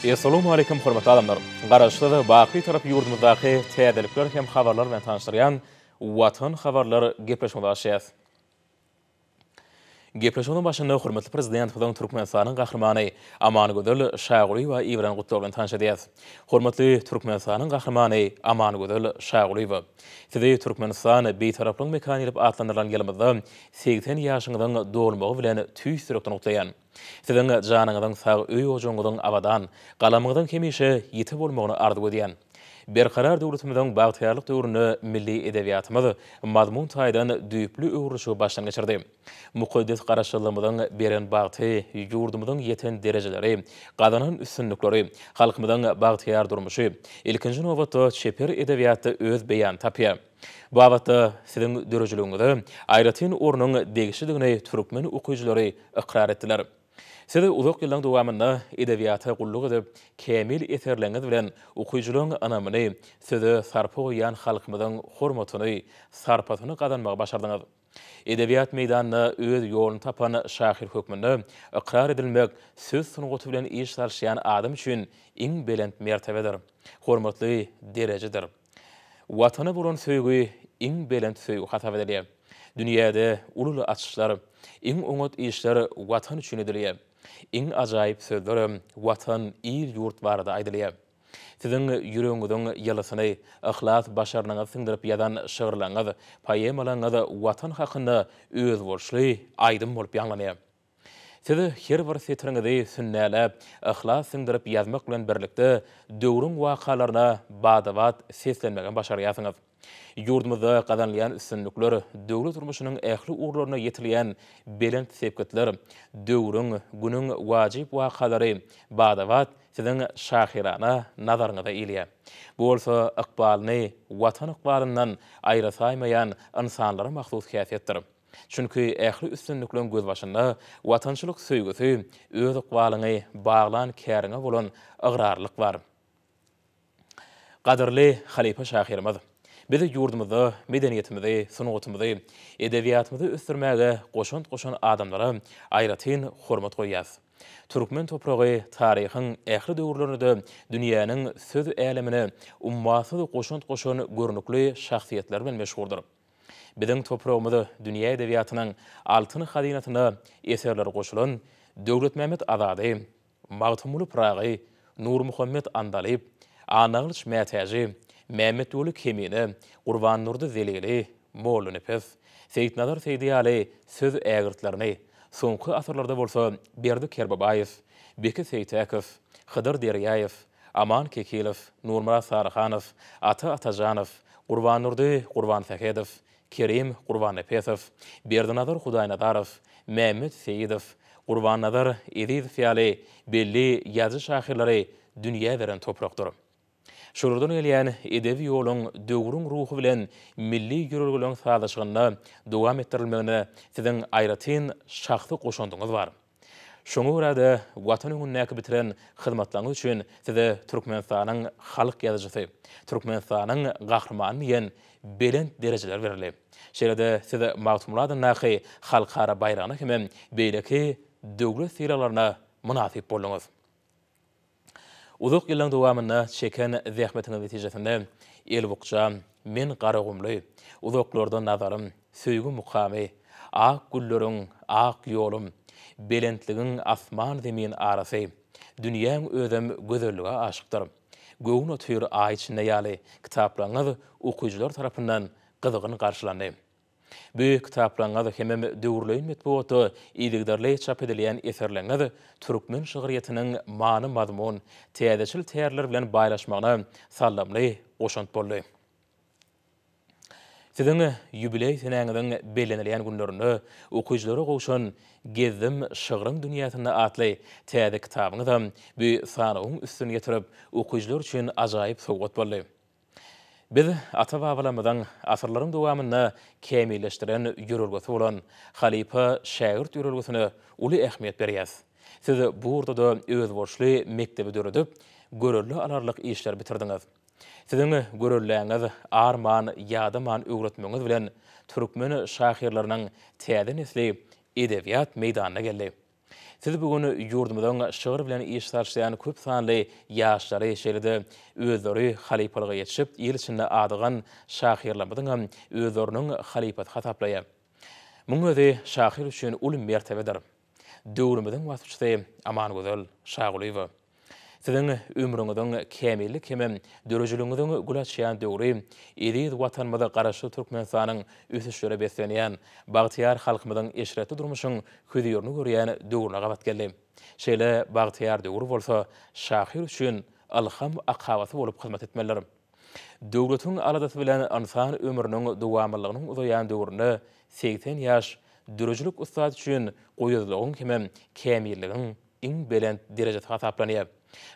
Essalawmaleýkim hormatly adamlar! Garaşsyz, baky Bitarap ýurdumyzdaky täzelikler hem habarlar bilen tanyşdyrýan Watan habarlar gepleşigimizi açýas. Gepleşigimiziň başynda hormatly Prezidentimiziň Türkmenistanyň Gahrymany Amangözel Şagulyýewa iberen gutlagy bilen tanyş edýäs. Hormatly Türkmenistanyň Gahrymany Amangözel Şagulyýewa! Sizi Türkmenistan, Bitaraplygyň mekany diýlip atlandyrylan ýylymyzda 80 ýaşyňyzyň dolmagy bilen tüýs ýürekden gutlaýan. Siziň janyňyzyň sag, öý-ojagyňyzyň abadan, galamyňyzyň hemişe ýiti bolmagyny arzuw edýän. Berkarar döwletimiziň bagtyýarlyk döwründe milli edebiýatymyz mazmun taýdan düýpli öwrülişigi başdan geçirdi. Mukaddes Garaşsyzlygymyzyň beren bagty, ýurdumyzyň ýeten derejeleri, gazanan üstünlikleri, halkymyzyň bagtyýar durmuşy, ilkinji nobatda, çeper edebiýatda öz beýanyny tapýar. Bu babatda siziň döredijiligiňize aýratyn ornuň degişlidigini türkmen okyjylary ykrar etdiler. Siz uzak ýyllaryň dowamynda edebiýata gulluk edip, kämil eserleriňiz bilen okyjylaryň ynamyny, söze sarpa goýýan halkymyzyň hormatyny, sarpasyny gazanmagy başardyňyz. Edebiýat meýdanynda öz ýoluny tapan şahyr hökmünde ykrar edilmek söz sungaty bilen iş salyşýan adam üçin iň belent mertebedir, hormatly derejedir. Watana bolan söýgi iň belent söýgi hasap edilýär. Dünýäde uly-uly açyşlar, iň oňat işler Watan üçin edilýär. Iň ajaýyp sözlerem Watan, il-ýurt barada aýdylýar. Siziň ýüregiňiziň ýylysyny, yhlas-başarnygyňyzy siňdirip ýazan şygyrlaryňyz, poemalaryňyz Watan hakynda özboluşly aýdym bolup ýaňlanýar. Siz her bir setiriňizi sünnäläp, yhlas siňdirip ýazmak bilen birlikde, döwrüň wakalaryna bada-bat seslenmegem başarýarsyňyz. Ýurdumyzda gazanylýan üstünlikler, döwlet durmuşynyň ähli ugurlarynda ýetilýän belent sepgitler, döwrüň, günüň wajyp wakalary bada-bat siziň şahyrana nazaryňyza ilýär. Bu bolsa ykbalyny Watan ykbalyndan aýra saýmaýan ynsanlara mahsus häsiýetdir. Çünki ähli üstünlikleň gözbaşynda watançylyk söýgüsi, öz ykbalyňy baglan käriňe bolan ygrarlylyk bar. Gadyrly halypa şahyrymyz! Biz ýurdumyzda medeniýetimizi, sungatymyzy, edebiýatymyzy ösdürmäge goşant goşan adamlara aýratyn hormat goýýas. Türkmen topragy taryhyň ähli döwürlerinde-de dünýäniň söz älemine ummasyz goşant goşan görnükli şahsyýetler bilen meşhurdyr. Biziň topragymyz dünýä edebiýatynyň altyn hazynasyna eserleri goşulan Döwletmämmet Azady, Magtymguly Pyragy, Nurmuhammet Andalyp, Annagylyç Mätäji, Mämmetweli Kemine, Gurbandurdy Zelili, Mollanepes, Seýitnazar Seýdi ýaly söz ägirtlerini, soňky asyrlarda bolsa Berdi Kerbabaýew, Beki Seýtäkow, Hydyr Derýaýew, Aman Kekilow, Nurmyrat Saryhanow, Ata Atajanow, Gurbandurdy Gurbansähedow, Kerim Gurbannepesow, Berdinazar Hudaýnazarow, Mämmet Seýidow, Gurbannazar Ezizow ýaly belli ýazyjy-şahyrlary dünýä beren toprakdyr. Şolardan gelýän edebi ýoluň döwrüň ruhy bilen milli ýörelgeleriň sazlaşygynda dowam etdirilmegine siziň aýratyn şahsy goşandyňyz bar. Şoňa görä-de, Watan öňündäki bitiren hyzmatlaryňyz üçin size Türkmenistanyň halk ýazyjysy, Türkmenistanyň Gahrymany diýen belent derejeler berildi. Şeýle-de siz Magtymguly adyndaky halkara baýragyna hemem beýleki döwlet sylaglaryna mynasyp bolduňyz. Uzak ýyllaryň dowamynda çeken zähmetiňiz netijesinde Elbukja, Men Garagumly, Uzaklarda nazarym, Söýgi mukamy, Ak gülleriň ak ýolum, Belentligiň asman-zemin arasy, Dünýäň özem gözellige aşykdyr, Göwün otyr aý içinde ýaly kitaplaryňyz okyjylar tarapyndan gyzgyn garşylandy. Bu kitaplaryňyz hemem döwürleýin metbugatda yzygiderli çap edilýän eserleriňiz türkmen şygryýetiniň many-mazmun, täzeçil tärler bilen baýlaşmagyna saldamly goşant boldy. Siziň ýubileý senäňiziň bellenilýän günlerinde okyjylara gowşan Gezdim şygryň dünýäsinde atly täze kitabyňyzam bu sanawyň üstüni ýetirip, okyjylar üçin ajaýyp sowgat boldy. Biz ata-babalarymyzyň asyrlaryň dowamynda kämilleşdiren ýörelgesi bolan halypa-şägirt ýörelgesine uly ähmiýet berýäris. Siz bu ugurda-da özboluşly mekdebi döredip, görelde alarlyk işleri bitirdiňiz. Siziň görelläňiz, arman, ýadaman öwretmegiňiz bilen türkmen şahyrlarynyň täze nesli edebiýat meýdanyna geldi. Siz bu gün ýurdumyzyň şygyr bilen iş salyşýan köp sanly ýaşlary, şeýle-de özleri halypalyga ýetişip, il içinde adygan şahyrlarymyzyňam özleriniň halypasy hasaplaýar. Muň özi şahyr üçin uly mertebedir. Döwrümiziň waspçysy Amangözel Şagulyýewa. Siziň ömrüňiziň kämillik hemem dörejiligiňiziň gül açýan döwri eziz Watanymyz Garaşsyz Türkmenistanyň ösüşlere beslenýän, bagtyýar halkymyzyň eşretli durmuşyň hözirini görýän döwrüne gabat geldi. Şeýle bagtyýar döwür bolsa şahyr üçin ylham akabasy bolup hyzmat etmelidir. Döwletiň aladasy bilen ynsan ömrüniň dowamlylygynyň uzaýan döwründe 80 ýaş döredijilik ussady üçin goýazylygyň hemem kämilligiň iň belent derejesi hasaplanýar.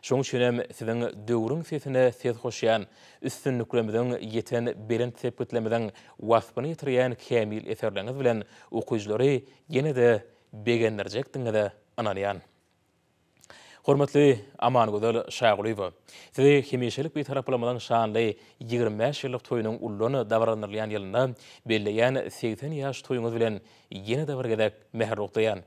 Şonuň üçin hem siziň döwrüň sesine ses goşýan, üstünliklerimiziň, ýeten belent sepgitlerimiziň waspyny ýetirýän kämil eserleriňiz bilen okyjylary ýene-de begendirjekdigiňize ynanýan. Hormatly Amangözel Şagulyýewa! Sizi hemişelik Bitaraplygymyzyň şanly 25 ýyllyk toýunyň ullan dabaralandyrylýan ýylynda belleýän 80 ýaş toýuňyz bilen ýene-de bir gezek mähirli gutlaýan.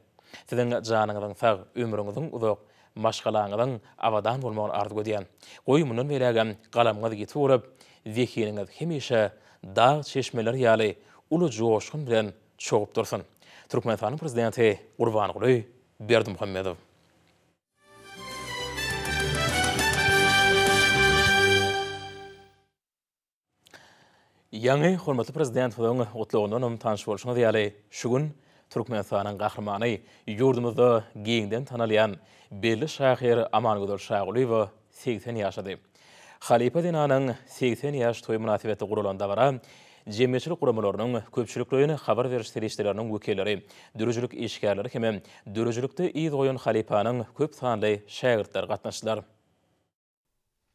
Siziň janyňyzyň sag, ömrüňiziň uzak, maşgalaňyzyň abadan bolmagyny arzuw edýän. Goý, mundan beýlägem galamyňyz ýiti bolup, zehiniňiz hemişe dag çeşmeleri ýaly uly joşgun bilen çogup dursun! Türkmenistanyň Prezidenti Gurbanguly Berdimuhamedow. Ýaňy hormatly Prezidentimiziň gutlagyndanam tanyş bolşuňyz ýaly, şu gün Türkmenistanyň Gahrymany, ýurdumyzda giňden tanalýan belli şahyr Amangözel Şagulyýewa 80 ýaşady. Halypa zenanyň 80 ýaş toýy mynasybetli guralan dabara jemgyýetçilik guramalarynyň, köpçülikleýin habar beriş serişdeleriniň wekilleri, döredijilik işgärleri hemem döredijilikde yz goýan halypanyň köp sanly şägirtleri gatnaşdylar.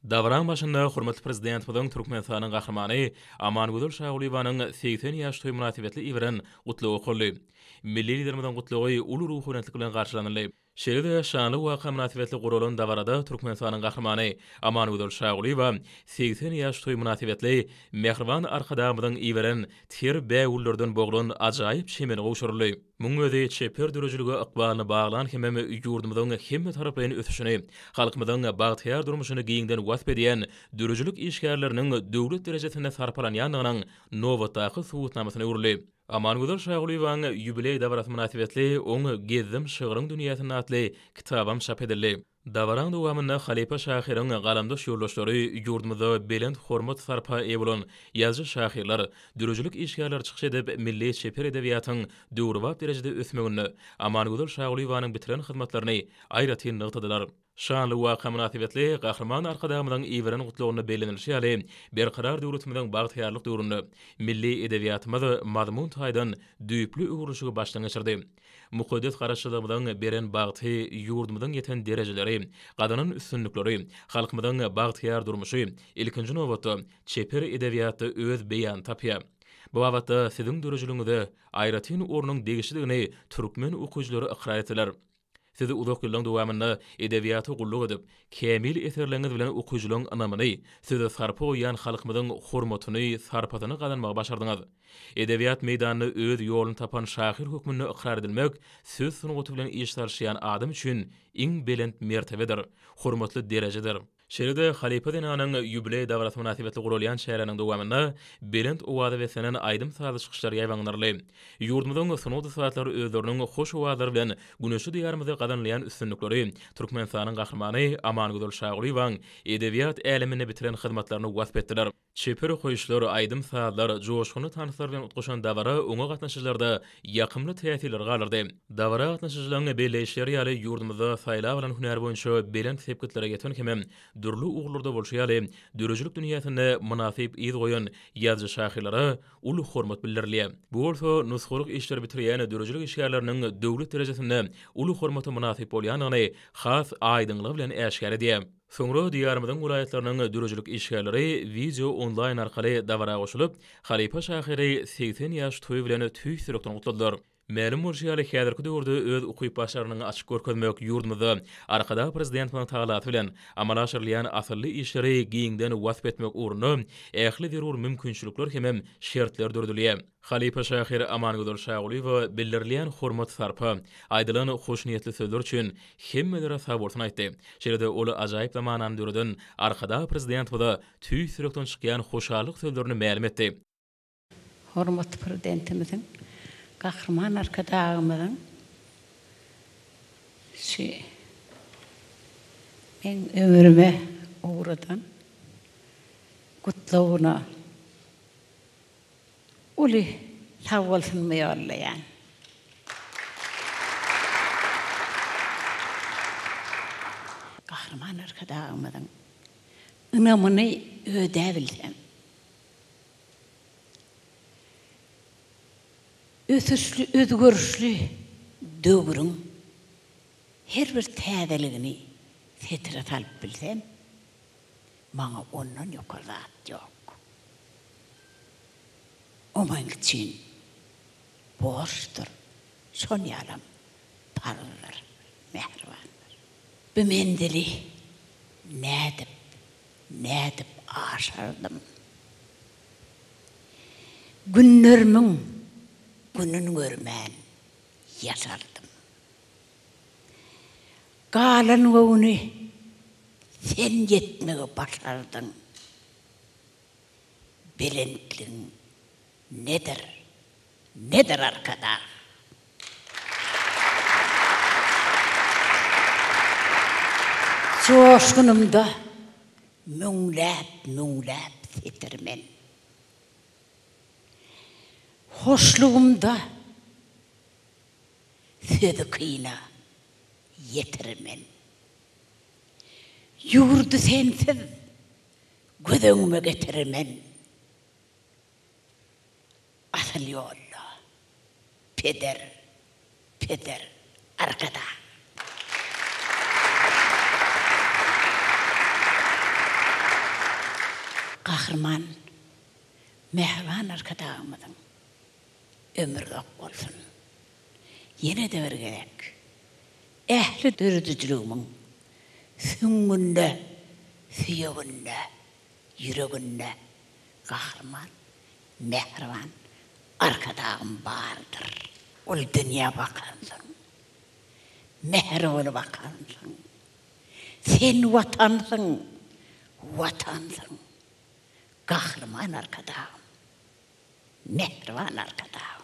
Dabaraň başynda hormatly Prezidentimiziň Türkmenistanyň Gahrymany Amangözel Şagulyýewanyň 80 ýaş toýy mynasybetli iberen Gutlagy okaldy. Milli Liderimiziň Gutlagy uly ruhubelentlik bilen garşylanyldy. Şeýle-de şanly waka mynasybetli guralan dabarada Türkmenistanyň Gahrymany Amangözel Şagulyýewa 80 ýaş toýy mynasybetli mähriban Arkadagymyzyň iberen ter bägüllerden boglan ajaýyp çemeni gowşuryldy. Munuň özi çeper döredijilige ykbalyny baglan hemem ýurdumyzyň hemmetaraplaýyn ösüşini, halkymyzyň bagtyýar durmuşyny giňden wasp edýän döredijilik işgärleriniň döwlet derejesinde sarpalanýandygynyň nobatdaky subutnamasyna öwrüldi. Amangözel Şagulyýewanyň ýubileý dabarasy mynasybetli oň Gezdim şygryň dünýäsinde atly kitabam çap edildi. Dabaraň dowamynda halypa şahyryň galamdaş ýoldaşlary, ýurdumyzda belent hormat-sarpa eýe bolan ýazyjy-şahyrlar, döredijilik işgärleri çykyş edip, milli çeper edebiýatyň döwrebap derejede ösmeginde Amangözel Şagulyýewanyň bitiren hyzmatlaryny aýratyn nygtadylar. Şanly waka mynasybetli Gahryman Arkadagymyzyň iberen Gutlagynda bellenilişi ýaly, Berkarar döwletimiziň bagtyýarlyk döwründe milli edebiýatymyz mazmun taýdan düýpli öwrülişigi başdan geçirdi. Mukaddes Garaşsyzlygymyzyň beren bagty, ýurdumyzyň ýeten derejeleri, gazanan üstünlikleri, halkymyzyň bagtyýar durmuşy, ilkinji nobatda, çeper edebiýatda öz beýanyny tapýar. Bu babatda siziň döredijiligiňize aýratyn ornuň degişlidigini türkmen okyjylary ykrar etdiler. Siz uzak ýyllaryň dowamynda edebiýata gulluk edip, kämil eserleriňiz bilen okyjylaryň ynamyny, size sarpa goýýan halkymyzyň hormatyny, sarpasyny gazanmagy başardyňyz. Edebiýat meýdanynda öz ýoluny tapan şahyr hökmünde ykrar edilmek söz sungaty bilen iş salyşýan adam üçin iň belent mertebedir, hormatly derejedir. Şeýle-de halypa zenanyň ýubileý dabarasy mynasybetli guralýan çäräniň dowamynda belent owaza beslenen aýdym-sazly çykyşlar ýaýbaňlandyryldy. Ýurdumyzyň sungat ussatlary özleriniň hoş owazlary bilen güneşli Diýarymyzda gazanylýan üstünlikleri, Türkmenistanyň Gahrymany Amangözel Şagulyýewaň edebiýat äleminde bitiren hyzmatlaryny wasp etdiler. Çeper okaýyşlar, aýdym-sazlar, joşgunly tanslar bilen utgaşan dabara oňa gatnaşyjylarda ýakymly täsirleri galdyrdy. Dabara gatnaşyjylaryň belleýişleri ýaly, ýurdumyzda saýlap alan hünäri boýunça belent sepgitlere ýeten hemem dürli ugurlarda bolşy ýaly, döredijilik dünýäsinde mynasyp yz goýan ýazyjy-şahyrlara uly hormat bildirilýär. Bu bolsa nusgalyk işleri bitirýän döredijilik işgärleriniň döwlet derejesinde uly hormata mynasyp bolýandygyny has aýdyňlygy bilen äşgär edýär. Soňra Diýarymyzyň welaýatlarynyň döredijilik işgärleri wideo onlaýn arkaly dabara goşulyp, halypa şahyry 80 ýaş toýy bilen tüýs ýürekden gutladylar. Mälim bolşy ýaly, häzirki döwürde öz ukyp-başarnygyňy açyp görkezmek, ýurdumyzda Arkadag Prezidentimiziň tagallasy bilen amala aşyrylýan asylly işleri giňden wasp etmek ugrunda ähli zerur mümkinçilikler hemem şertler döredilýär. Halypa şahyr Amangözel Şagulyýewa bildirilýän hormat-sarpa, aýdylan hoşniýetli sözler üçin hemmelere sagbolsun aýtdy. Şeýle-de ol ajaýyp zamanany döreden Arkadag Prezidentimize tüýs ýürekden çykýan hoşallyk sözlerini mälim etdi. Hormatly Prezidentimiziň, Gahryman Arkadagymyzyň şu meň ömrüme ugradan gutlagyna uly sagbolsunymy ýollaýan. Gahryman Arkadagymyzyň ynamyny ödäbilsem, Ösüşli, özgerişli döwrüň her bir täzeligini setire salyp bilsem, maňa ondan ýokary zat ýok. O meň üçin borçdur, şon ýalam parzdyr, mähribanlar. Bu menzili nädip Nädip aşardym. Günlerimiň günün görmän ýaşardym. Galan göwni sen ýetmegi başardyň. Belentligiň nedir, nedir Arkadag? Joşgunymda müňläp-müňläp setir men. Hoşlugymda sözi kyna ýetir men. Ýurdy sensiz göz öňüme getir men. Asyl ýolda peder, peder Arkadag. Gahryman mähriban Arkadagymyzyň ömri uzak bolsun. Ýene-de bir gezek ähli döredijiligimiň süňňünde, süýeginde, ýüreginde Gahryman Mähriban Arkadagym bardyr. Ol dünýä bakansyň, mähir bolup akansyň. Sen Watansyň, Watansyň, Gahryman Arkadagym, mähriban Arkadagym.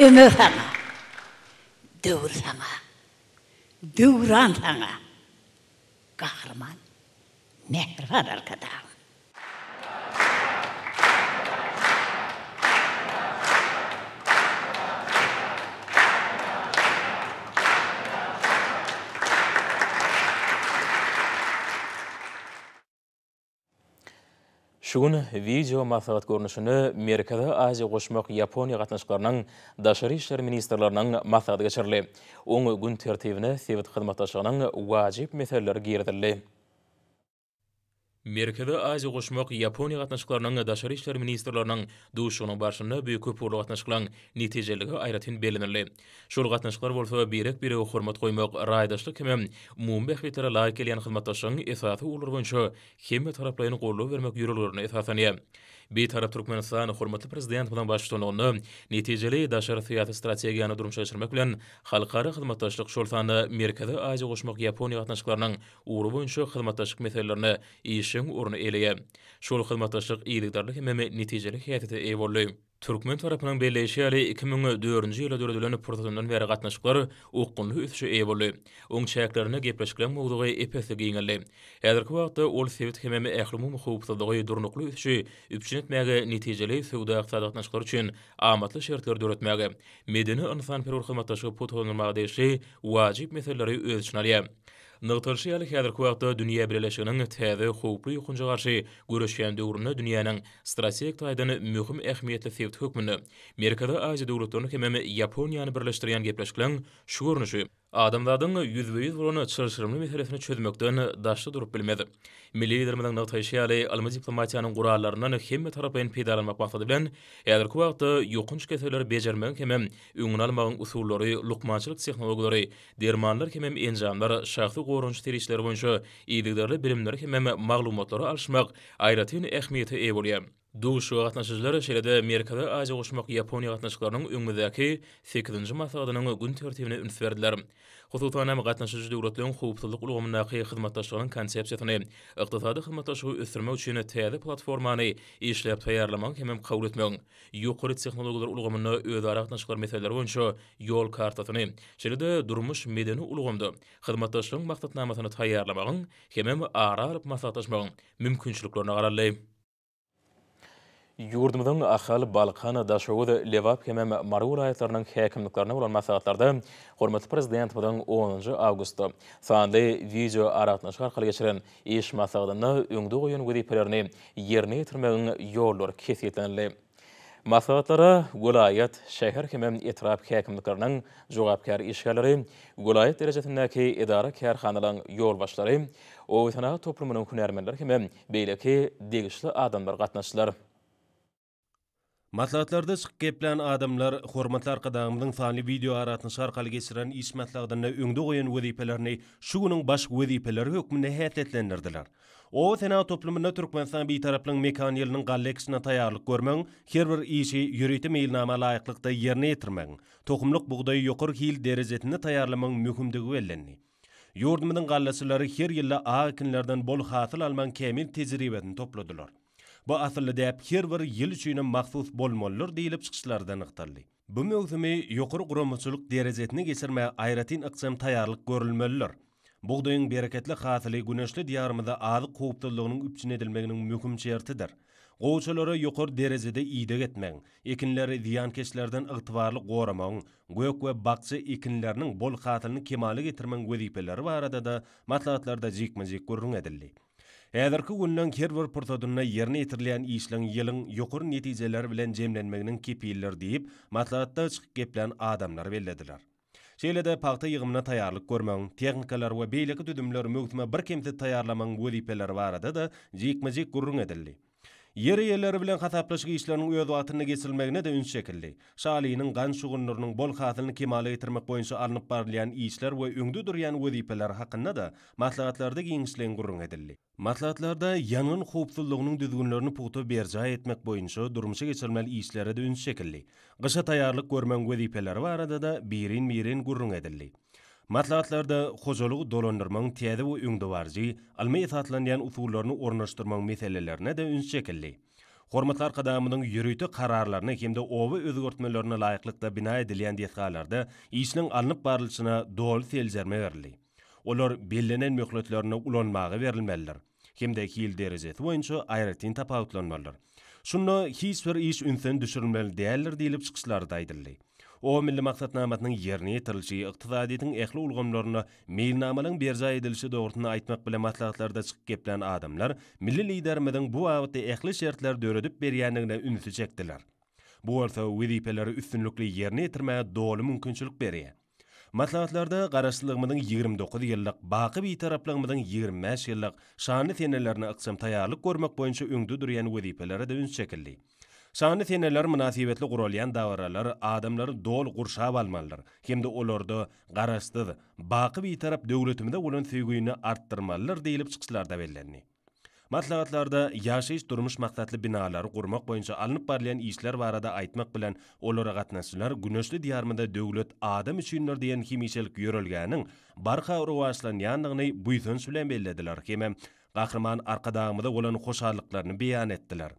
Ömür saňa, döwür saňa, döwran saňa, Gahryman Mähriban Arkadagym! Şu gün wideo maslahat görnüşinde Merkezi Aziýa goşmak Ýaponiýa gatnaşyklarynyň daşary işler ministrleriniň maslahaty geçirildi. Oň gün tertibine sebit hyzmatdaşlygynyň wajyp meseleleri girizildi. Merkezi Aziýa goşmak Ýaponiýa gatnaşyklarynyň daşary işler ministrleriniň duşuşygynyň barşynda bu köpugurly gatnaşyklaryň netijeliligi aýratyn bellenildi. Şol gatnaşyklar bolsa birek-birege hormat goýmak, raýdaşlyk hemem umumy bähbitlere laýyk gelýän hyzmatdaşlygyň esasy ugurlary boýunça hemmetaraplaýyn goldaw bermek ýörelgelerine esaslanýar. Bitarap Türkmenistan hormatly Prezidentimiziň baştutanlygynda netijeli daşary syýasy strategiýany durmuşa geçirmek bilen, halkara hyzmatdaşlyk, şol sanda Merkezi Aziýa goşmak Ýaponiýa gatnaşyklarynyň ugry boýunça hyzmatdaşlyk meselelerine işjeň orny eýeleýär. Şol hyzmatdaşlyk yzygiderli hemem netijeli häsiýete eýe boldy. Türkmen tarapynyň belleýşi ýaly, 2004-nji ýylda döredilen pursatyndan bäri gatnaşyklar okgunly ösüşe eýe boldy. Oň çäklerinde gepleşikleriň mowzugy ep-esli giňeldi. Häzirki wagtda ol sebit hemem ählumumy howpsuzlygy, durnukly ösüşi üpjün etmäge, netijeli söwda-ykdysady gatnaşyklar üçin amatly şertleri döretmäge, medeni-ynsanperwer hyzmatdaşlygy pugtalandyrmaga degişli wajyp meseleleri öz içine alýar. Nygtalyşy ýaly, häzirki wagtda dünýä bileleşiginiň täze howply ýokanja garşy göreşýän döwründe dünýäniň strategik taýdan möhüm ähmiýetli sebiti hökmünde Merkezi Aziýa döwletlerini hemem Ýaponiýany birleşdirýän gepleşikleriň şu görnüşi. Adamzadyň ýüzbe-ýüz bolan çylşyrymly meselesini çözmekden daşda durup bilmez. Milli Liderimiziň nygtaýşy ýaly, ylmy diplomatiýanyň gurallaryndan hemmetaraplaýyn peýdalanmak maksady bilen, häzirki wagtda ýokanç keselleri bejermegiň hemem öňüni almagyň usullary, lukmançylyk tehnologiýalary, dermanlar hemem enjamlar, şahsy goranyş serişdeleri boýunça yzygiderli bilimleri hemem maglumatlary alyşmak aýratyn ähmiýete eýe bolýar. Duşuşyga gatnaşyjylar şeýle-de Merkezi Aziýa goşmak Ýaponiýa gatnaşyklarynyň öňümizdäki sekizinji maslahatynyň gün tertibine üns berdiler. Hususan hem, gatnaşyjy döwletleriň howpsuzlyk ulgamyndaky hyzmatdaşlygynyň konsepsiýasyny, ykdysady hyzmatdaşlygy ösdürmek üçin täze platformany işläp taýýarlamagyň hemem kabul etmegiň, ýokary tehnologiýalar ulgamynda özara gatnaşyklar meseleleri boýunça ýol kartasyny, şeýle-de durmuş-medeni ulgamda hyzmatdaşlygyň maksatnamasyny taýýarlamagyň hemem ara alyp maslahatlaşmagyň mümkinçiliklerine garaldy. Ýurdumyzyň Ahal, Balkan, Daşoguz, Lebap hemem Mary welaýatlarynyň häkimliklerinde bolan maslahatlarda hormatly Prezidentimiziň onunjy awgustda sanly wideoaragatnaşyk arkaly geçiren iş maslahatynda öňde goýan wezipelerini ýerine ýetirmegiň ýollary kesgitlenildi. Maslahatlara welaýat, şäher hemem etrap häkimlikleriniň jogapkär işgärleri, welaýat derejesindäki edara-kärhanalaryň ýolbaşçylary, oba-senagat toplumynyň hünärmenleri hemem beýleki degişli adamlar gatnaşdylar. Maslahatlarda çykyp geplän adamlar hormatly Arkadagymyzyň sanly wideoaragatnaşyk arkaly geçiren iş maslahatynda öňde goýan wezipelerini şu günüň baş wezipeleri hökmünde häsiýetlendirdiler. Oba senagat toplumynda Türkmenistan Bitaraplygyň mekan ýylynyň galla ekişine taýýarlyk görmegiň, her bir işi ýörite meýilnama laýyklykda ýerine ýetirmegiň, tohumlyk bugdaýy ýokary hil derejesinde taýýarlamagyň möhümdigi bellendi. Ýurdumyzyň gallaçylary her ýylda ak ekinlerden bol hasyl almagyň kämil tejribesini topladylar. Bu asylly däp her bir ýyl üçinem mahsus bolmalydyr diýlip çykyşlarda nygtaldy. Bu möwsümi ýokary guramaçylyk derejesinde geçirmäge aýratyn ykjam taýýarlyk görülmelidir. Bugdaýyň bereketli hasyly güneşli Diýarymyzda azyk howpsuzlygynyň üpjün edilmeginiň möhüm şertidir. Gowaçalara ýokary derejede ideg etmegiň, ekinleri zyýankeşlerden ygtybarly goramagyň, gök we bakja ekinleriniň bol hasylyny kemala getirmegiň wezipeleri barada-da maslahatlarda jikme-jik gürrüň edildi. Häzirki günleň her bir pursadynda ýerine ýetirilýän işleň ýylyň ýokary netijeler bilen jemlenmeginiň kepilidir diýip, maslahatda çykyp geplän adamlar bellediler. Şeýle-de pagta ýygymyna taýýarlyk görmegiň, tehnikalary we beýleki düzümleri möwsüme birkemsiz taýýarlamagyň wezipeleri barada-da jikme-jik gürrüň edildi. Ýer eýeleri bilen hasaplaşyk işleriniň öz wagtynda geçirilmegine-de üns çekildi. Şalynyň, gant şugundyrynyň bol hasylyny kemala getirmek boýunça alnyp barylýan işler we öňde durýan wezipeler hakynda-da maslahatlarda giňişleýin gürrüň edildi. Maslahatlarda ýangyn howpsuzlygynyň düzgünlerini pugta berjaý etmek boýunça durmuşa geçirilmeli işlere-de üns çekildi. Gyşa taýýarlyk görmegiň wezipeleri barada-da birin-birin gürrüň edildi. Maslahatlarda hojalygy dolandyrmagyň täze we öňdebaryjy, ylmy esaslanýan usullaryny ornaşdyrmagyň meselelerine-de üns çekildi. Hormatly Arkadagymyzyň ýörite Kararlaryna hem-de oba özgertmelerine laýyklykda bina edilýän desgalarda işleň alnyp barlyşyna doly seljerme berildi. Olar bellenen möhletlerinde ulanmaga berilmelidir hem-de hil derejesi boýunça aýratyn tapawutlanmalydyr. Şunda hiç bir iş ünsden düşürilmeli däldir diýlip çykyşlarda aýdyldy. Oba milli maksatnamasynyň ýerine ýetirilişi, ykdysadyýetiň ähli ulgamlarynda meýilnamalaryň berjaý edilişi dogrusynda aýtmak bilen maslahatlarda çykyp geplän adamlar milli Liderimiziň bu babatda ähli şertleri döredip berýändigine ünsi çekdiler. Bu bolsa wezipeleri üstünlikli ýerine ýetirmäge doly mümkinçilik berýär. Maslahatlarda Garaşsyzlygymyzyň 29 ýyllyk, baky Bitaraplygymyzyň 25 ýyllyk şanly senelerine ykjam taýýarlyk görmek boýunça öňde durýan wezipelere-de üns çekildi. Şanly seneler mynasybetli guralýan dabaralar adamlary doly gurşap almalydyr hem-de olarda Garaşsyz, baky Bitarap döwletimize bolan söýgüni artdyrmalydyr diýlip çykyşlarda bellendi. Maslahatlarda ýaşaýyş-durmuş maksatly binalary gurmak boýunça alnyp barylýan işler barada aýtmak bilen, olara gatnaşyjylar güneşli Diýarymyzda Döwlet adam üçindir diýen hemişelik ýörelgäniň barha rowaçlanýandygyny buýsanç bilen bellediler hemem Gahryman Arkadagymyza bolan hoşallyklaryny beýan etdiler.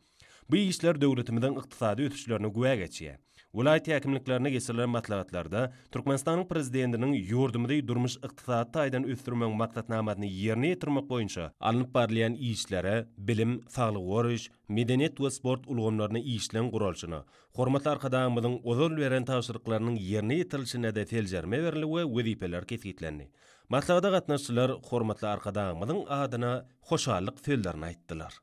Bu işler döwletimiziň ykdysady ösüşlerine güwä geçýär. Welaýat häkimliklerinde geçirilen maslahatlarda Türkmenistanyň Prezidentiniň ýurdumyzy durmuş-ykdysady taýdan ösdürmegiň maksatnamasyny ýerine ýetirmek boýunça alnyp barylýan işlere, bilim, saglygy goraýyş, medeniýet we sport ulgamlarynda işleň guralyşyna, hormatly Arkadagymyzyň ozal beren tabşyryklarynyň ýerine ýetirilişine-de seljerme berildi we wezipeler kesgitlendi. Maslahata gatnaşyjylar hormatly Arkadagymyzyň adyna hoşallyk sözlerini aýtdylar.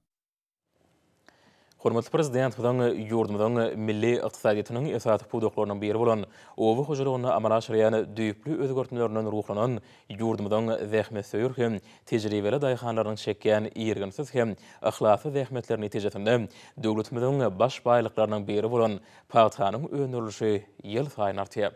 Hormatly Prezidentimiziň ýurdumyzyň milli ykdysadyýetiniň esasy pudaklarynyň biri bolan oba hojalygynda amala aşyrýan düýpli özgertmelerinden ruhlanan ýurdumyzyň zähmetsöýer hem tejribeli daýhanlarynyň çekýän irginsiz hem yhlasly zähmetleri netijesinde döwletimiziň baş baýlyklarynyň biri bolan pagtanyň öndürilişi ýylsaýyn artýar.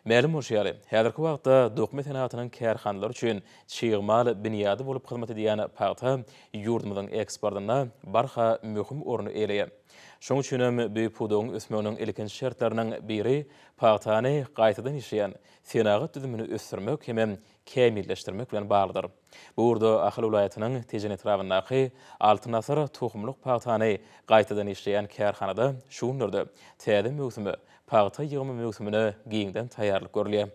Mälim bolşy ýaly, häzirki wagtda dokma senagatynyň kärhanalary üçin çig mal binýady bolup hyzmat edýän pagta ýurdumyzyň eksportynda barha möhüm orny eýeleýär. Şonuň üçin hem bu pudagyň ösmeginiň ilkinji şertleriniň biri pagtany gaýtadan işleýän senagat düzümini ösdürmek hemem kämilleşdirmek bilen baglydyr. Bu ugurda Ahal welaýatynyň Tejen etrabyndaky Altyn asyr tohumlyk pagtany gaýtadan işleýän kärhanada şu günlerde täze möwsüme, pagta ýygymy möwsümine giňden taýýarlyk görülýär.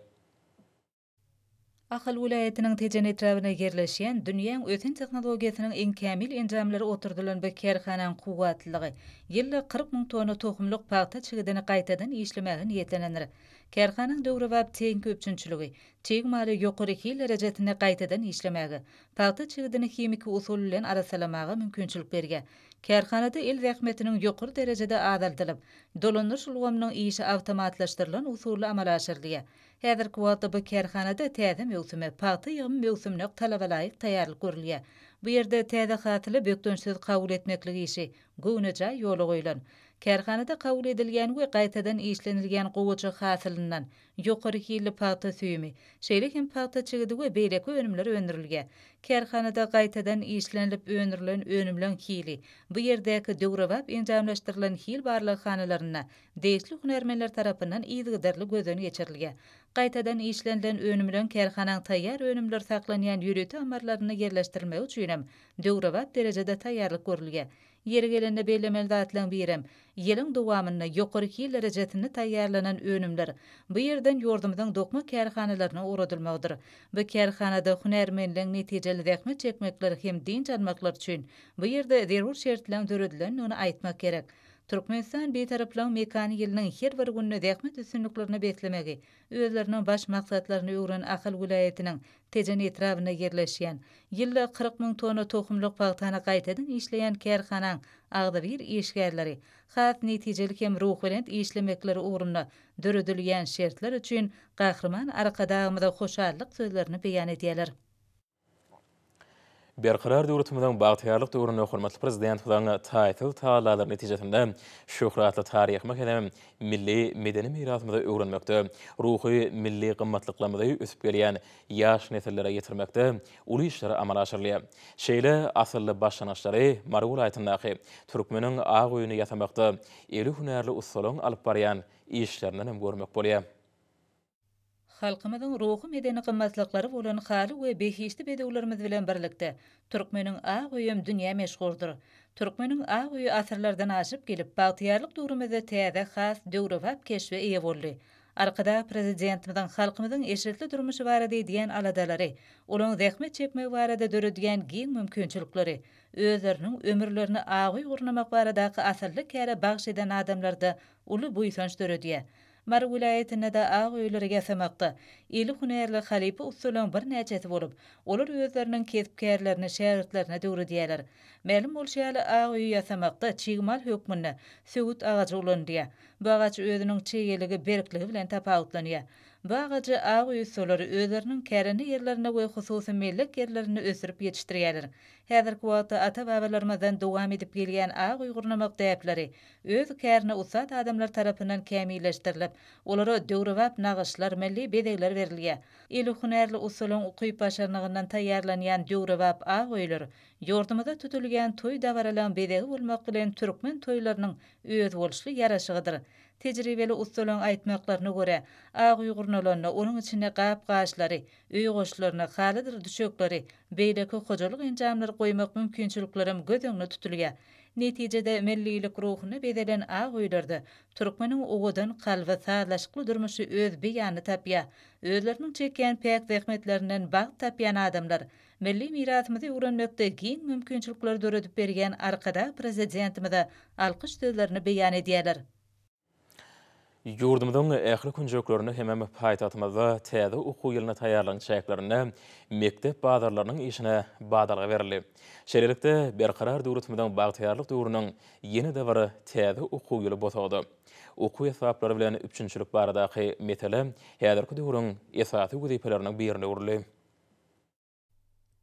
Ahal welaýatynyň Tejen etrabynda ýerleşýän, dünýäň ösen tehnologiýasynyň iň kämil enjamlary oturdylan bu kärhanaň kuwwatlylygy ýylda 40 müň tonna tohumlyk pagta çigidini gaýtadan işlemäge niýetlenendir. Kärhanaň döwrebap tehniki üpjünçiligi çig maly ýokary hil derejesinde gaýtadan işlemäge, pagta çigidini himiki usul bilen arassalamaga mümkinçilik berýär. Kärhanada el zähmetiniň ýokary derejede azaldylyp, dolandyryş ulgamynyň işi awtomatlaşdyrylan usulda amala aşyrylýar. Häzirki wagtda bu kärhanada täze möwsüme, pagta ýygymy möwsümine talabalaýyk taýýarlyk görülýär. Bu ýerde täze hasyly bökdençsiz kabul etmeklik işi göwnejaý ýola goýlan. Kärhanada kabul edilýän we gaýtadan işlenilýän gowaça hasylyndan ýokary hilli pagta süýümi, şeýle hem pagta çigidi we beýleki önümler öndürilýär. Kärhanada gaýtadan işlenilip öndürilen önümleň hili bu ýerdäki döwrebap enjamlaşdyrylan hil barlaghanalarynda degişli hünärmenler tarapyndan yzygiderli gözden geçirilýär. Gaýtadan işlenilen önümleň kärhanaň taýýar önümler saklanýan ýörite ammarlarynda ýerleşdirilmegi üçinem döwrebap derejede taýýarlyk görülýär. Ýeri gelende bellemeli zatlaryň birem, ýylyň dowamynda ýokary hil derejesinde taýýarlanan önümler bu ýerden ýurdumyzyň dokma kärhanalaryna ugradylmagydyr. Bu kärhanada hünärmenleň netijeli zähmet çekmekleri hem dynç almaklary üçin bu ýerde zerur şertleň döredilendigini aýtmak gerek. Türkmenistan Bitaraplygyň mekany ýylynyň her bir gününi zähmet üstünliklerine beslemegi özleriniň baş maksatlaryna öwren Ahal welaýatynyň Tejen etrabynda ýerleşýän, ýylda 40 müň tonna tohumlyk pagtany gaýtadan işleýän kärhanaň agzybir işgärleri has netijeli hem ruhubelent işlemekleri ugrunda döredilýän şertler üçin Gahryman Arkadagymyza hoşallyk sözlerini beýan edýärler. Berkarar döwletimiziň bagtyýarlyk döwründe hormatly Prezidentimiziň taýsyz tagallalary netijesinde şöhratly taryhymyz hem milli medeni mirasymyzy öwrenmekde, ruhy milli gymmatlyklarymyzy ösüp gelýän ýaş nesillere ýetirmekde uly işler amala aşyrylýar. Şeýle asylly başlangyçlary Mary welaýatyndaky Türkmeniň ak öýüni ýasamakda eli hünärli ussalaryň alyp barýan işlerinden hem görmek bolýar. Halkymyzyň ruhy-medeni gymmatlyklary bolan haly we behişdi bedewlerimiz bilen birlikde, türkmeniň ak öýem dünýä meşhurdyr. Türkmeniň ak öýi asyrlardan aşyp gelip, bagtyýarlyk döwrümizde täze, has döwrebap keşbe eýe boldy. Arkadag Prezidentimiziň halkymyzyň eşretli durmuşy barada edýän aladalary, olaň zähmet çekmegi barada döredýän giň mümkinçilikleri, özleriniň ömürlerini ak öý gurnamak baradaky asylly käre bagyş eden adamlarda uly buýsanç döredýär. Mary welaýatynda-da ak öýleri ýasamakda eli hünärli halypa ussalaryň birnäçesi bolup, olar özleriniň kesp-kärlerini şägirtlerine döwredýärler. Mälim bolşy ýaly, ak öýi ýasamakda çig mal hökmünde söwüt agajy ulanylýar. Bu agaç özüniň çeýeligi, berkligi bilen tapawutlanýar. Bu agajy ak öý ussalary özleriniň kärende ýerlerinde we hususy mellek ýerlerinde ösdürip ýetişdirýärler. Häzirki wagtda ata-babalarymyzdan dowam edip gelýän ak öý gurnamak däpleri öz kärine ussat adamlar tarapyndan kämilleşdirilip, olara döwrebap nagyşlar, milli bezegler berilýär. Eli hünärli ussalaryň ukyp-başarnygyndan taýýarlanýan döwrebap ak öýler ýurdumyzda tutulýan toý-dabaralaryň bezegi bolmak bilen türkmen toýlarynyň özboluşly ýaraşygydyr. Tejribeli ussalaryň aýtmaklaryna görä, ak öý gurnalanda onuň içinde gap-gaçlary, öý goşlaryny, halydyr düşekleri, beýleki hojalyk enjamlary goýmak mümkinçiliklerem göz öňünde tutulýar. Netijede, millilik ruhunda bezelen ak öýlerde türkmeniň owadan kalby, sazlaşykly durmuşy öz beýanyny tapýar. Özleriniň çekýän päk zähmetlerinden bagt tapýan adamlar milli mirasymyzy öwrenmekde giň mümkinçilikleri döredip berýän Arkadag Prezidentimize alkyş sözlerini beýan edýärler. Ýurdumyzyň ähli künjeklerinde hemem paýtagtymyzda täze okuw ýylyna taýýarlygyň çäklerinde mekdep bazarlarynyň işine badalga berildi. Şeýlelikde, Berkarar döwletimiziň bagtyýarlyk döwrüniň ýene-de bir täze okuw ýyly bosagdy. Okuw esbaplary bilen üpjünçilik baradaky mesele häzirki döwrüň esasy wezipeleriniň birine öwrüldi.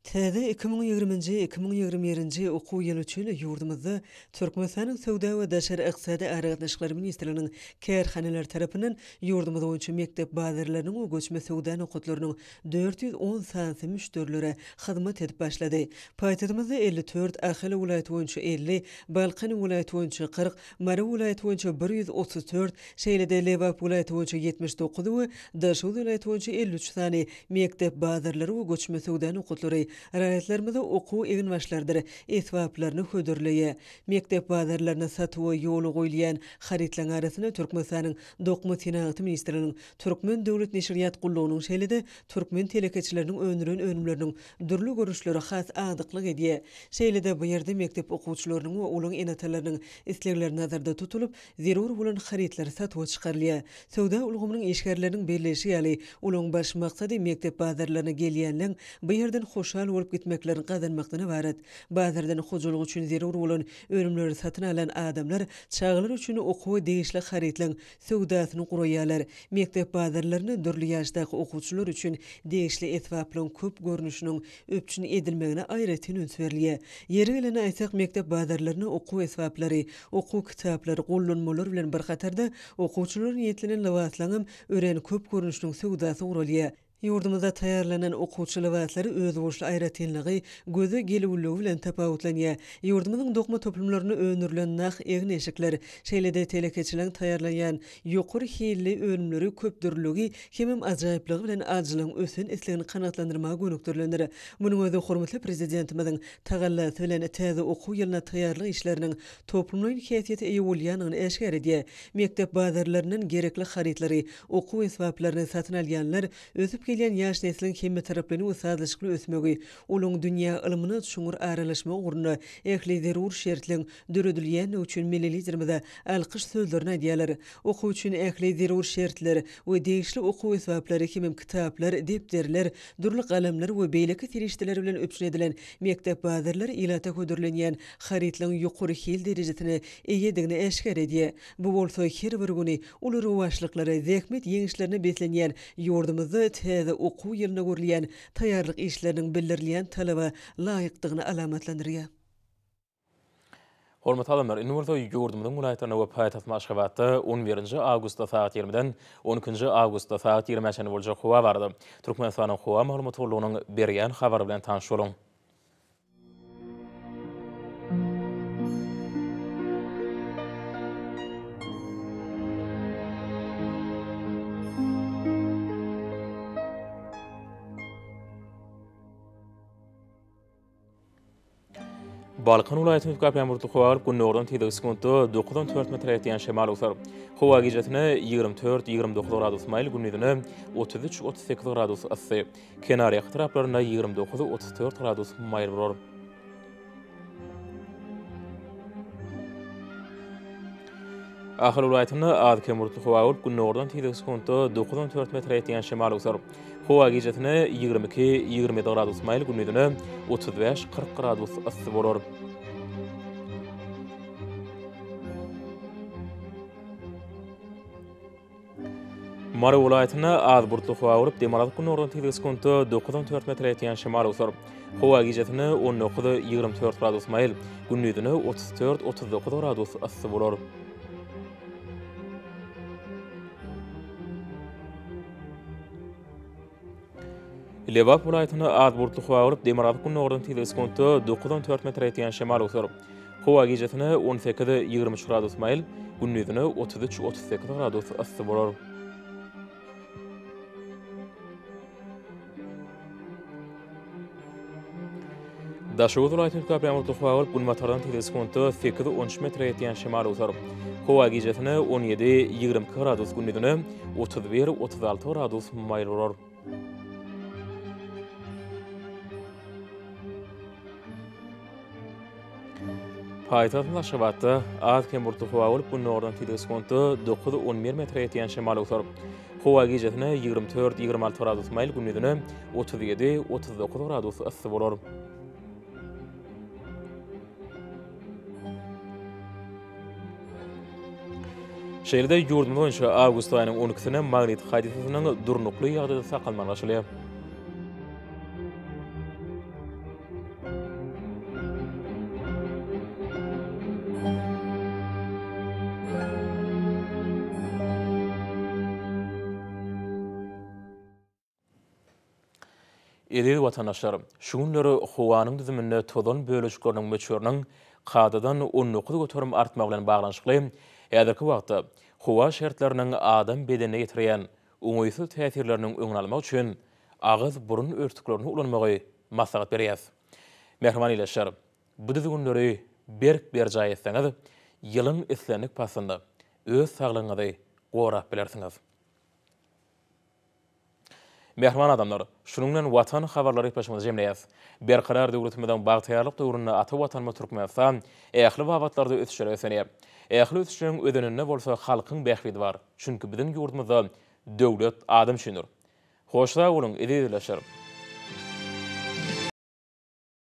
Täze 2020-nji, 2021-nji okuw ýyly üçin ýurdumyzda Türkmenistanyň Söwda we daşary ykdysady aragatnaşyklar ministrliginiň kärhanalary tarapyndan ýurdumyz boýunça mekdep bazarlarynyň we göçme söwda nokatlarynyň 410 sanysy müşderilere hyzmat edip başlady. Paýtagtymyzda 54, Ahal welaýaty boýunça 50, Balkan welaýaty boýunça 40, Mary welaýaty boýunça 134, şeýle-de Lebap welaýaty boýunça 79 we Daşoguz welaýaty boýunça 53 sany Mekdep bazarlary we göçme söwda nokatlary raýatlarymyza okuw eginbaşlarydyr esbaplaryny hödürleýär. Mekdep bazarlarynda satuwa ýola goýulýan harytlaryň arasynda Türkmenistanyň Dokma senagaty ministrliginiň, Türkmen döwlet neşirýat gullugynyň şeýle-de türkmen telekeçileriniň öndüren önümleriniň dürli görnüşleri has agdyklyk edýär. Şeýle-de bu ýerde mekdep okuwçylarynyň we olaryň ene-atalarynyň islegleri nazarda tutulyp, zerur bolan harytlar satuwa çykarylýar. Söwda ulgamynyň işgärleriniň belleýşi ýaly, olaryň baş maksady mekdep bazarlaryna gelýänleň bu ýerden hoşal bolup gitmeklerini gazanmakdan ybarat. Bazardan hojalyk üçin zerur bolan önümleri satyn alan adamlar çagalar üçin okuwa degişli harytlaryň söwdasyny guraýarlar. Mekdep bazarlarynda dürli ýaşdaky okuwçylar üçin degişli esbaplaryň köp görnüşiniň üpjün edilmegine aýratyn üns berilýär. Ýeri gelende aýtsak, mekdep bazarlarynda okuw esbaplary, okuw kitaplary, gollanmalar bilen bir hatarda, okuwçylara niýetlenen lybaslaryňam örän köp görnüşiniň söwdasy guralýar. Ýurdumyzda taýýarlanan okuwçy lybaslary özboluşly aýratynlygy, göze gelüwliligi bilen tapawutlanýar. Ýurdumyzyň dokma toplumlarynda öndürilen nah egin-eşikler, şeýle-de telekeçileriň taýýarlaýan ýokary hilli önümleri köpdürlüligi hemem ajaýyplygy bilen alyjylaryň ösen islegini kanagatlandyrmaga gönükdirilendir. Munuň özi hormatly Prezidentimiziň tagallasy bilen täze okuw ýylyna taýýarlyk işleriniň toplumlaýyn häsiýete eýe bolýandygyny äşgär edýär. Mekdep bazarlaryndan gerekli harytlary, okuw esbaplaryny satyn alýanlar ösüp gelýän ýaş nesliň hemmetaraplaýyn we sazlaşykly ösmegi, olaryň dünýä ylmyna çuňňur aralaşmagy ugrunda ähli zerur şertleň döredilýändigi üçin milli Liderimize alkyş sözlerini aýdýarlar. Okuw üçin ähli zerur şertler we degişli okuw esbaplary hemem kitaplar, depderler, dürli galamlar we beýleki serişdeler bilen üpjün edilen mekdep bazarlary ilata hödürlenýän harytlaryň ýokary hil derejesine eýedigini äşgär edýär. Bu bolsa her bir güni uly rowaçlyklara, zähmet ýeňişlerine beslenýän ýurdumyzda täze okuw ýylyna görülýän taýýarlyk işleriniň bildirilýän talaba laýykdygyny alamatlandyrýar. Hormatly alymlar, indi bolsa ýurdumyzyň welaýatlarynda we paýtagtymyz Aşgabatda on birinji awgustda sagat ýigrimiden on ikinji awgustda sagat ýigrimä çenli boljak howa barada Türkmenistanyň Howa maglumat gullugynyň berýän habary bilen tanyş boluň. Balkan welaýatynyň üýtgäp bulutly howa bolup, gündogardan tizligi sekuntda dokuzdan dört metre ýetýän şemal öwser. Howa gijesine 24, 29 gradus maýyl, gündizine 33, 38 gradus yssy. Kenarýaka etraplarynda 29, 34 gradus maýyl bolar. Ahal welaýatynda az-kem bulutly howa bolup, gündogardan tizligi sekuntda dokuzdan dört metre ýetýän şemal öwser. Howa gijesine 22, 27 gradus maýyl, gündizine 35, 40 gradus yssy bolar. Mary welaýatynda az bulutly howa bolup, demirgazyk-günordan tizligi sekuntda dokuzdan dört metre ýetýän şemal öwser. Howa gijesine 19, 24 gradus maýyl, gündizine 34, 39 gradus yssy bolar. Lebap welaýatynda az bulutly howa bolup, demirgazyk-gündogardan tizligi sekuntda dokuzdan dört metre ýetýän şemal öwser. Howa gijesine 18, 23 gradus maýyl, gündizine 33, 38 gradus yssy bolar. Daşoguz welaýatynda üýtgäp ýagmurly howa bolup, günbatardan tizligi sekuntda sekiz, on üç metre ýetýän şemal öwser. Howa gijesine 17, 22 gradus, gündizine 31, 36 gradus maýyl bolar. Paýtagtymyz Aşgabatda az-kem bulutly howa bolup, gündogardan tizligi sekuntda dokuz, on bir metre ýetýän şemal öwser. Howa gijesine 24, 26 gradus maýyl, gündizine 37, 39 gradus yssy bolar. Şeýle-de ýurdumyz boýunça awgust aýynyň on ikisine magnit hadysasynyň durnukly ýagdaýda saklanmagy garaşylýar. Eziz watandaşlar, şu günler howanyň düzüminde tozan bölejikleriniň möçberiniň kadadan 19% artmagy bilen baglanyşykly, häzirki wagtda howa şertleriniň adam bedenine ýetirýän oňaýsyz täsirleriniň öňüni almak üçin agyz-burun örtüklerini ulanmagy maslahat berýäris. Mähriban ildeşler, bu düzgünleri berk berjaý etseňiz, ýylyň islendik paslynda öz saglygyňyzy gorap bilersiňiz. Mähriban adamlar, şunuň bilen Watan habarlary gepleşigimizi jemleýäris. Berkarar döwletimiziň bagtyýarlyk döwründe ata Watanymyz Türkmenistan ähli babatlarda ösüşlere ösenýär. Ähli ösüşleriň özeninde bolsa halkyň bähbidi bar. Çünki biziň ýurdumyzda döwlet adam üçindir. Hoş sag boluň, eziz ildeşler!